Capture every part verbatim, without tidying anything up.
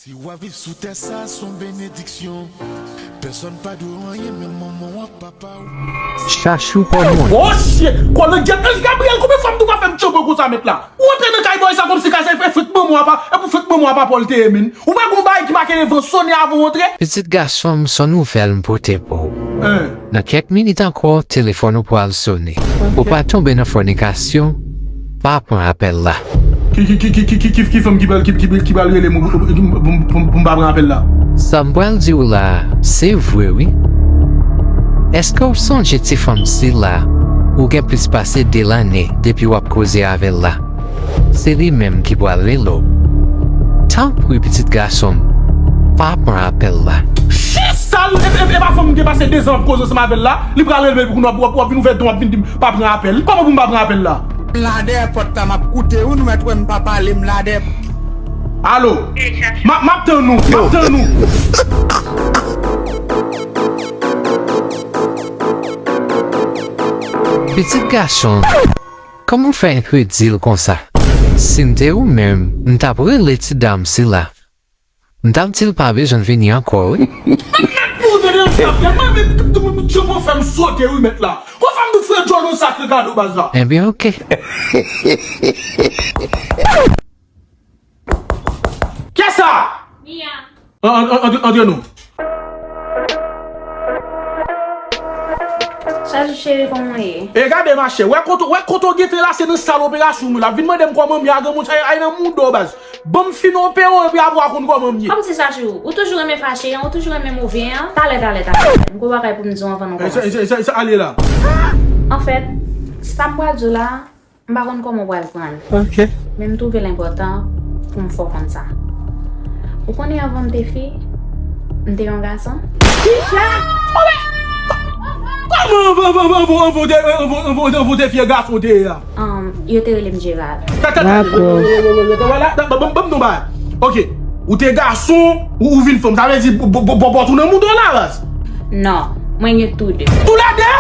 Si w ap viv sou tè sa, se yon benediksyon. Pèsonn pa dwe w anyen, menm manman w ak papa w. Chachou pa mwen. Oh shit! Kòlè Gabriel, konbyen fwa m tou ka fè m tchanpan konsa mèt la? Ou antre nan kay bòy sa kòmsi ka se fèt manman w apa, e pou fèt manman w apa Pòl te ye, menn. Ou pa gon bagay ki make revan sonnen avan w antre? Pitit gason m, se yon nouvèl m pote pou ou. Hein? Nan kèk minit ankò, telefòn ou pral sonnen. Ou pral tonbe nan fònikasyon, pa pran apèl la. Ki, ki, ki, ki, ki, ki, ki, ki fanm ki pral, ki, ki, ki pral rele m pou, pou, pou, pou, pou m pa pran apèl la? Sa m pral di w la a, se vre wi. Èske w sonje ti fanm sila ou gen plis pase de lane depi w ap koze avè l la? Se li menm ki pral rele w. Tanpri, pitit gason m, pa pran apèl la. Chisa! E, e, e pa fanm m gen pase dezan ap koze ansanm avè l la, li pral rele m epi kounye a w ap, w ap, w ap vin ouvè don, w ap vin di m pa pran apèl. Kòman pou m pa pran apèl la? M la dèyè pòt la, m ap koute wi, nou mèt wè m pa pale, m la dèyè. Alo? M ap, m ap tann ou, m ap tann ou. Pitit gason, kòman w fè enkredil konsa? Si m te ou menm, m t ap rele ti dam sila. M t ap di l pa bezwen vini ankò wi. Mwen mèt pou w tande yon chapyè, mwen mèt tchonbo fè m sote wi mèt la. Konsa m tou fre djòl yon sakre gado baz la. Ebyen, oke. Kiyès sa? Mia. An, an, an, antre, antre non. Chachou cheri, kòman w ye? E gade machè, wè kote, wè kote w gentan la, se nan sal operasyon mwen la. Vin mande m kòman m ye a granmoun sa, ay nan mouda w baz. Ban m fin opere w epi apre w a konn kòman m ye. Kòmsi Chachou, ou toujou renmen fache an, ou toujou renmen move an. Talè, talè, talè. M gon bagay pou m di w anvan nou kòmanse. E, sa, sa, sa, sa, ale la. Anfèt, sa m pral di w la, m pa konn kòman w pral pran l. Ok. Men m twouve l enpòtan pou m fè w konn sa. Ou konnen anvan m te fi, m te yon gason? Kisa? Kòman anvan, anvan, anvan, anvan, anvan, anvan, anvan, anvan w te fi e gason w te ye a? Ahn, yo te rele m Gerald. Dakò. Ban m, ban m, ban m, ban m, ban m, ban m, ban m, ban m, ban m, ban m, ban m, Ok. Ou te gason, ou, ou vin fanm. Sa vle di, bo-, bo-, bo-, bòbòt ou nan mouda w la, baz? Non, mwen gen tou de. Toulède?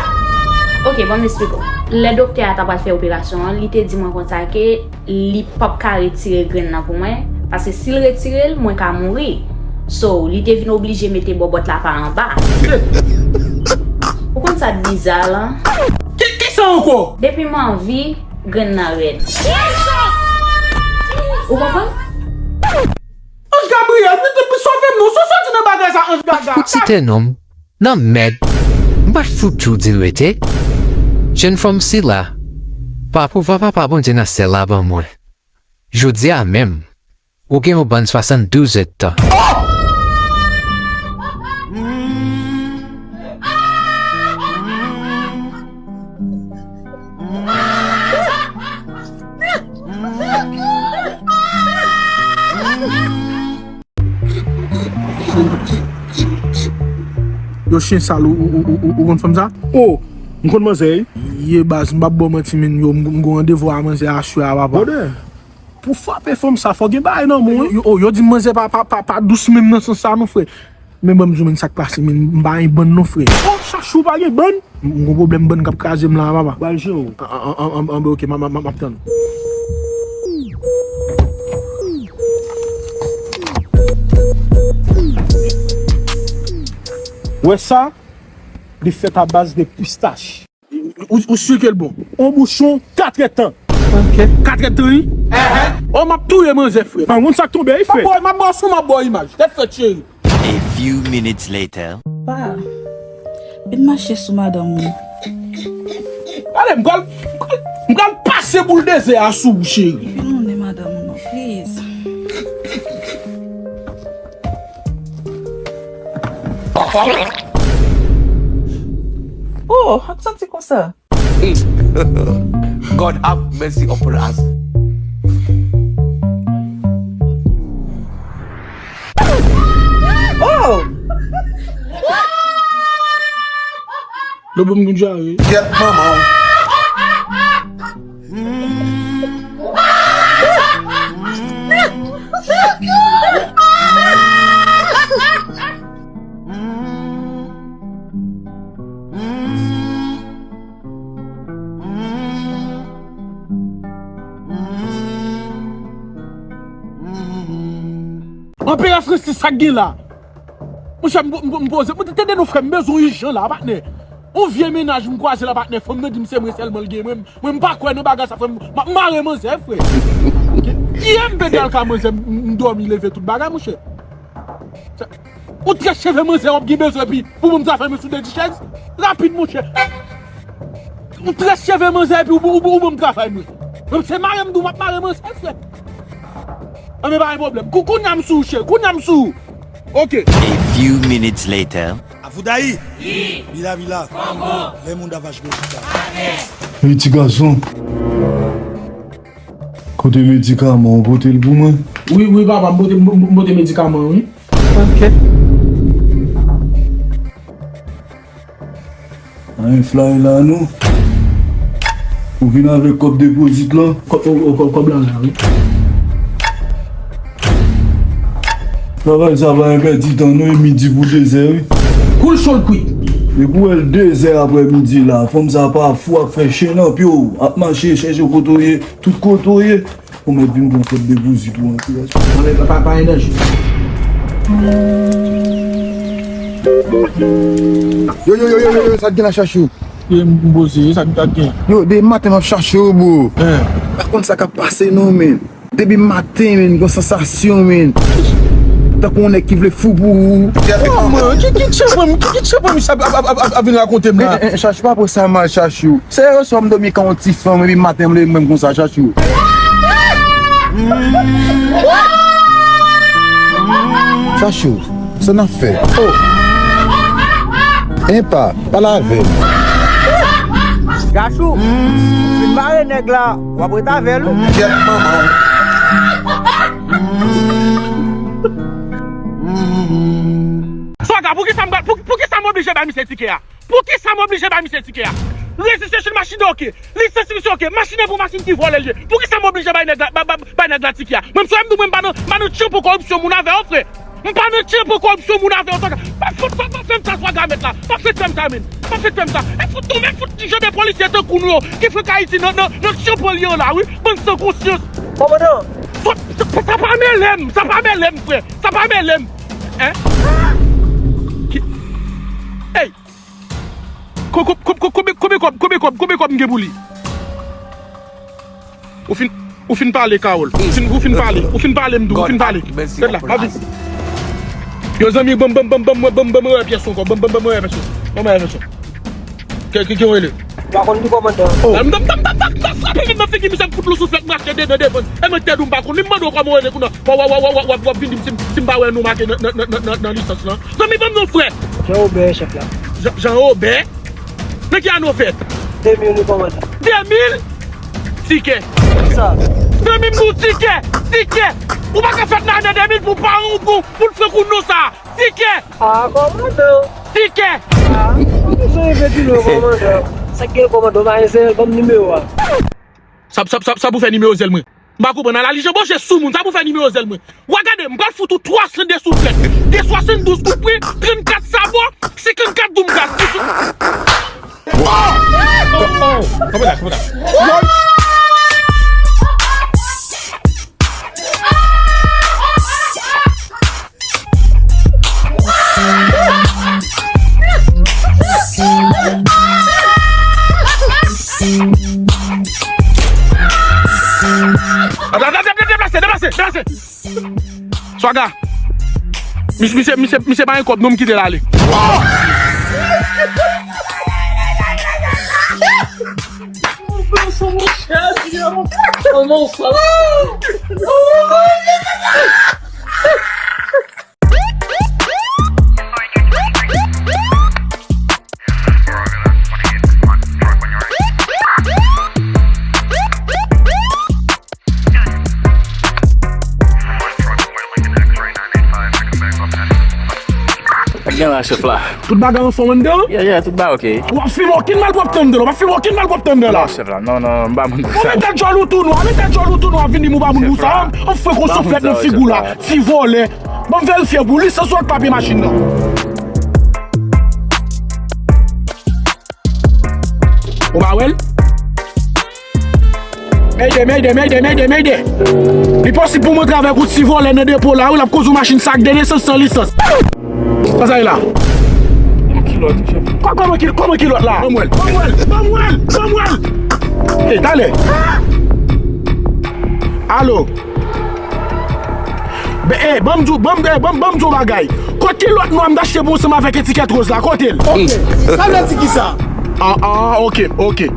Ok, ban m esplike w. Lè doktè a ta pral fè operasyon an, li te di mwen konsa ke li p ap ka retire grenn nan pou mwen, paske si l retire l, mwen ka mouri. So, li te vin oblije mete bòbòt la pa anba. Ou konn sa k biza lan? Ki, ki sa ankò? Depi m anvi, grenn nan rèd. Ou konprann? Anj Gabriyèl, sove m non, sòti nan bagay sa, Anj Gaga. Pou ti tè nonm nan mèd, m pa t fout tjou di l rete. Jèn fanm sila, pa pouvwa Papa Bondye nan syèl la ban mwen. Jodi a menm, ou gen yon bann swasanndouz èdtan. Yo, chen sal, ou, ou, ou, ou, ou konn fanm sa? O, m konn manzè, wi. Ye baz, m p ap ba w manti, men yo, m, m gon randevou a manzè aswè a, papa. Pou frape fanm sa, fò gen bagay nan men w, wi. Yo, yo, yo di m manzè pa, pa, pa, pa dous menm nan sans sa non, frè. Men ban m di w, men sa k pase, men m pa gen bann non, frè. O, Chachou pa gen bann? M, m gon pwoblèm bann k ap kraze m la, papa. Ba l jan w. An, an, an, an, an, ok, m, m, m, m ap tann. Wè sa? Li fèt a baz de pistach. Ou, ou si ke l bon? On bouchon, kat èdtan. Ok. Kat èdtan, wi? Enhen. O, m ap touye manzè, frè. Pa konn sa k tonbe, wi, frè. M ap ba w, m ap ba w son, m ap ba w imaj. Tèt frèt, cheri. A few minutes later. Pa, vin mache sou madanm ou. Gade, m pral, m pral, m pral pase boul dezè a sou ou, cheri. Vin mounen madanm ou non, please. Oh, ak santi konsa. God have mercy upon us. Oh! Lè bon moun jare. Gyèt manman w. Anperè Francis, sa k gen la? Monchè, m, m, m poze. Mwen te tande non, frè, m bezwen ijan la, patnè. Yon vye mennaj m kwaze la, patnè. Fanm nan di m se mwen sèlman l gen. Mwen, mwen, m pa kwè nan bagay sa, frè m. M ap mare manzè, frè. Yè m pede al ka manzè, m, m dòmi leve tout bagay, monchè. Ou trèt cheve manzè, w ap gen bezwen, epi pou ban m travay mwen sou de ti chèz? Rapid, monchè. Ou trèt cheve manzè, epi ou, ou, ou ban m travay mwen. Mwen, se mare m di w m ap mare manzè, frè. Anben, pa gen pwoblèm. Kou-, kounye a m sou ou, chè. Kounye a m sou ou. Ok. A few minutes later. Avoudayi! Bila bila! Kongo! Lè moun davach gwo chita. Ey, ti gason. Kote medikaman w, pote l pou mwen? Wi, wi, papa, m pote, m, m, m pote medikaman, wi. Ok. Anyen fly la, non. Ou vin avèk kòb depozit lan? Kò-, o, o, kò-, kòb lan la, wi. Travay sa pa gen pèdi tan, non, e midi pou dezè, wi. Koul cho l kwit. Depi w wè l dezè aprè midi la, fanm sa pa fou, ap fè chen nan pye w, ap mache, chèche kote w ye, tout kote w ye. Ou mèt vin pran kòb depozit ou an. Anben, pa, pa, pa gen danje. Yo, yo, yo, yo, yo, yo, sa k gen la, Chachou? Yo, m poze, sa k, sa k gen? Yo, depi maten m ap chache w, bro. Hein. Pa konn sa k ap pase non, men. Depi maten, men, gon sansasyon, men. Tankou yon nèg ki vle fou pou ou. Oh, man, ki, ki tchanpan, ki, ki tchanpan misye ap, ap, ap, ap, ap vin rakonte m la? Eh, eh, eh, Chachou, pa pran sa mal, Chachou. Se yè swa m dòmi kan yon ti fanm, epi maten m leve m konsa, Chachou. Chachou, sa n ap fè? Oh! Enpa, pale avè m. Chachou, fin mare nèg la, w ap ret avè l wi. Kyèt manman w. Swaga, poukisa m, pou, poukisa m oblije bay misye tikè a? Poukisa m oblije bay misye tikè a? Registration machin nan oke. Lisans misye oke. Machin nan pou machin ki vòlè l ye. Poukisa m oblije bay nèg la, ba, ba, bay nèg la tikè a? Mwen, m sou M W, m pa nan, m pa nan tchanpan koripsyon moun avè w, frè. M pa nan tchanpan koripsyon moun avè w, Swaga. Pa, pa, pa, pa fè m sa, Swaga, mèt la. Pa fè tèm sa, men. Pa fè tèm sa. E fout nou menm, fout ti jan de polisye tankou nou yo ki fè k Ayiti nan, nan, nan tchanpan li an la, wi. Bann san konsyans. Kòmandan. Sa, sa, sa pa mele m. Sa pa mele m, frè. Sa pa mele m. Hein? Ki, ey! Ko-, ko-, ko-, ko-, konbyen, konbyen kòb, konbyen kòb, konbyen kòb m gen pou li? Ou fin, ou fin pale, Carole. Ou fin, ou fin pale, ou fin pale, m di w, ou fin pale. Gèt la, ma vin. Yo, zanmi, ban m, ban m, ban m, ban m, ban m, ban m wè pyès ankò. Ban m, ban m, ban m wè pyès ankò. Ban m wè pyès ankò. Ki, ki, ki w rele? M pa konn li, kòmandan. Oh. M, m, m, m, m, m, m, frape moun nan figi misye, m fout lou souflèt, m rache dedan devan. E mwen te di w m pa konn li, m mande w kòman w rele kounye a. W, w, w ap vin di m si, si m pa wè non make nan, nan, nan, nan, nan, nan lisans lan. Zanmi, ban m non, frè. Jean Robert, chèf la. Jean, Jean Robert? Nan ki ane w fèt? De mil, wi, kòmandan. De mil? Tikè. Sa. Zanmi m, di w tikè. Tikè. Ou pa ka fèt nan ane de mil pou paran w, pou, pou l fè kou non sa. Tikè. Ah, kòmandan. Tikè. Ah, ou bezwen vle di non, kòmandan. Sa k gen, kòmandan, w pa gen zèl, ban m nimewo a. Sa, sa, sa, sa pou fè nimewo zèl mwen? M pa konprann, Alali Jan Boche sou moun, sa pou fè nimewo zèl mwen? W a gade, m pral fout ou twa san de souflèt, de swasanndouz kout pwen, trannkat sabò, senkannkat doum gaz. Oh! Oh, oh, kanpe la, kanpe la. Deplase, deplase, deplase. Swaga. Mis-, misye, misye, misye pa gen kòb, non, m kite l ale. Sa k gen la, chèf la? Tout bagay anfòm anndan? Yeah, yeah, tout bagay ok. W ap fimen okenn malpwòpte anndan la, w ap fimen okenn malpwòpte anndan la. Non, chèf la, non, non, m pa moun pou sa. Ou mete djòl ou tou nwa, mete djòl ou tou nwa, vin di m ou pa moun pou sa. An fè gon souflèt nan figi w la, ti vòlè. Ban m verifye pou lisans ou ak papye machin nan. Ou pa wè l? Ede m, ede m, ede m, ede m, ede. Li posib pou m antre avèk yon ti vòlè nan depo la, wi, l ap kondui yon machin sa ak de nesans san lisans. Sa sa ye la? Yon kilòt, chèf. Kò-, kòman ki-, kòman kilòt la? Ban m wè l, ban m wè l, ban m wè l, ban m wè l. E, talè. Alo. Be, e, ban m di w, ban m, e, ban m, ban m di w bagay. Kot kilòt nwa m t achte pou w ansanm avèk etikèt wòz la? Kote l? Sa vle di kisa? Ah, ah, ok, ok.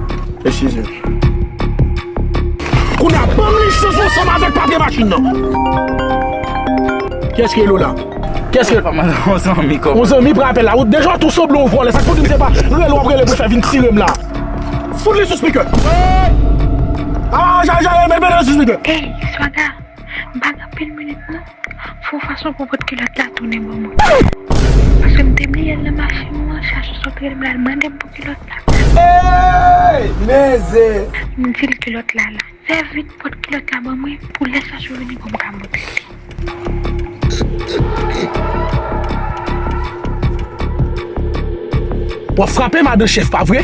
Eskize m. Kounye a, ban m lisans ansanm avèk papye machin nan. Kiyès ki rele w la? Kiyès ki rele w? Yon zanmi kòman? Yon zanmi pran apèl la. Ou deja tou sanble yon vòlè. Sa k pou di m se pa rele w ap rele pou fè vin tire m la. Fout li sou speaker. Ah, ja, ja, met, met li sou speaker. Ey, Swaga, m pa gen anpil minit non. Fè yon fason pou pòt kilòt la tounen ban mwen. Paske m te bliye l nan machin mwen, chache sot rele m la, l mande m pou kilòt la. Ey, mezè! M di l kilòt la la. Fè vit pòt kilòt la ban mwen, pou lè chache vini pou m ka montre li. W ap frape madan chèf, pa vre?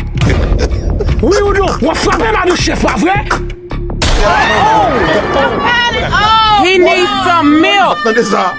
Wi ou non? W ap frape madan chèf, pa vre? He needs some milk. Tande sa.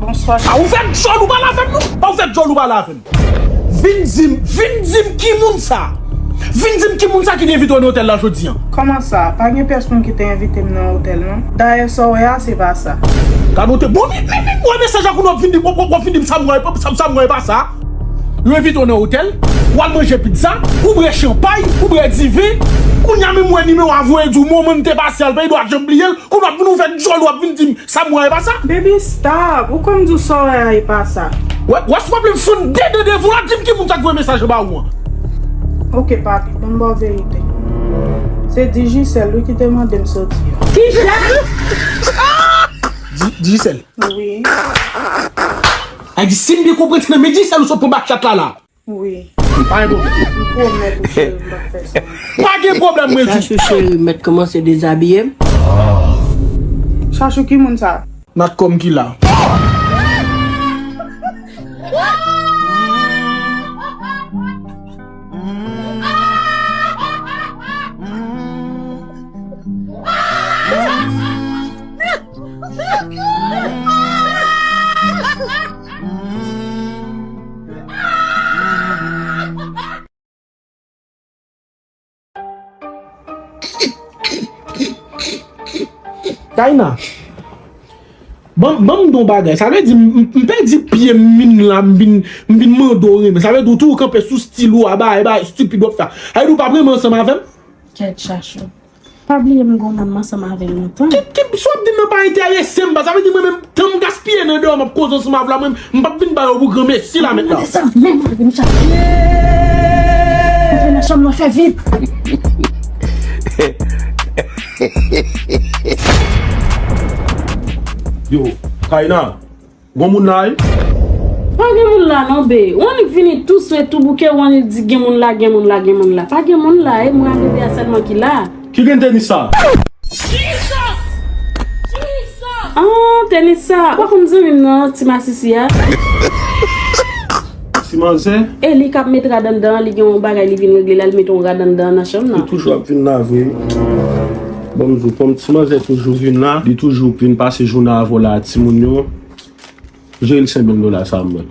Bonswa. A, ou fè djòl, ou pale avè m non. A, ou fè djòl, ou pale avè m. Vin di m, vin di m ki moun sa. Vin di m ki moun sa ki te envite w nan otèl la jodi a. Kòman sa? Pa gen pèsonn ki te envite m nan otèl non. Dayè sa w wè a se pa sa. Gade w te bon, men, men, men, wè mesaj la kounye a w ap vin di, w ap, w ap vin di m sa m wè, sa, sa m wè e pa sa. Yo envite w nan otèl, w al manje pizza, ou bwè chanpay, ou bwè diven, kounye a menm wè nimewo a voye di w moman m te pase al peyi dwat janm bliye l, kounye a w ap vin ouvè djòl w ap vin di m sa m wè e pa sa. Baby, stop, ou konn di w sa w wè a e pa sa. Wè, wè si w pa vle m fann de dan devan w la, di m ki moun sa k voye mesaj anba ou an. Ok papi, ban m ba w verite. Se Digicel wi ki te mande m soti a. Kisa? Di, Digicel. Wi. Ay di si m byen konprann se nan men Digicel ou sot pran bak chat la la. Wi. Pa gen pwoblèm. M pwomèt ou cheri m p ap fè sa. Pa gen pwoblèm mwen di. Chachou cheri m mèt kòmanse dezabiye m. Chachou ki moun sa? Nat kòm ki la. Taina, ban, ban m di w yon bagay. Sa vle di m, m, m pèdi pye m vin la, m vin, m vin mande w renmen. Sa vle di w tou kanpe sou stil ou a, bay, bay, estipid w ap fè. Sa vle di w p ap renmen ansanm avè m? Kèt Chachou. Pa bliye m gon moun m ansanm avè l lontan. Ki, ki, sa w ap di m nan pa enterese m, sa vle di mwen menm tan m gaspiye nan deyò m ap koze ansanm avè w la, mwen m p ap vin ba yo pou granmesi la mentnan. Mande sa, men mari m chache. Antre nan chanm nan, fè vit. Yo, Taina. Gon moun la wi. Pa gen moun la non be. Ou annik vini tou swe tou bouke, ou annik di gen moun la, gen moun la, gen moun la. Pa gen moun la, e mwen ak bebe a sèlman ki la. Ki gen tenis sa? Jesus! Jesus! Ah, tenis sa. Ou pa konn zanmi m nan, ti masisi a? Ti manzè? E li k ap met rad anndan, li gen yon bagay li vin regle la, li met yon rad anndan nan chanm nan. Li toujou ap vin la vre. Bon, m di w, kòm ti manzè toujou vin la, li toujou vin pase jounen avè w la, timoun yo. Jere l senk mil dola sa mwen.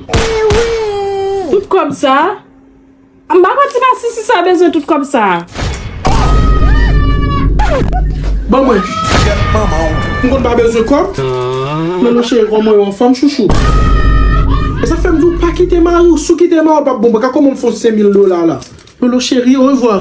Tout kòb sa? M pa konn ti masisi sa bezwen tout kòb sa. Ban mwen. M konn pa bezwen kòb. Lolo cheri, kòman yo anfòm chouchou? E sa fè m di w pa kite mari w, si w kite mari w p ap bon, mwen ka kòman m fè yon senk mil dola la. Lolo cheri, orevwa.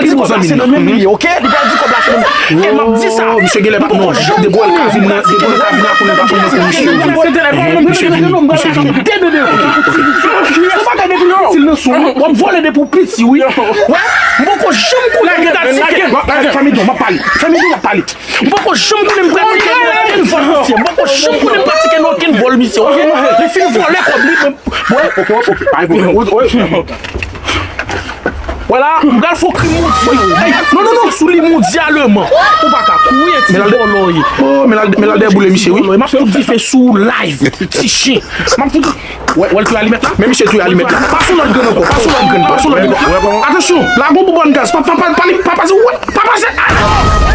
pral di kòb la se nan men li ye, oke? Li pral di kòb la se nan men li. E m ap di sa. Oh, misye genlè pa, non, depi w wè l ka vin nan, depi w wè l ka vin nan, konnen pa konnen pou misye. Misye vini, misye vini. Ou pa ka depi w ap vòlè depi w piti, wi. Wè, m poko janm konnen m ta tike. Fèmen dlo, m ap pale. Fèmen dlo, m ap pale. M poko janm konnen m ta tike nan okenn vòl misye. M poko janm konnen m ta tike nan okenn vòl misye, oke? Li fin vòlè kòb li, mwen, mwen, oke, oke, pa gen pwoblèm. Wala, m pral fè w kri mondyal. Ey, non, non, non, sou li mondyaleman. Ou pa ka kouri, ti vòlò ye. Oh, men l al, men l al dèboule misye, wi. M ap fout dife sou ou live, ti chen. M ap fout. Wè, wè l touye alimèt la. Men misye touye alimèt la. Pase yon lòt grenn ankò, pase yon lòt grenn, pase yon lòt grenn. Atansyon, la gon pou bann gaz. Pa, pa, pa, pa, pa pase, wè, pa pase. Ah!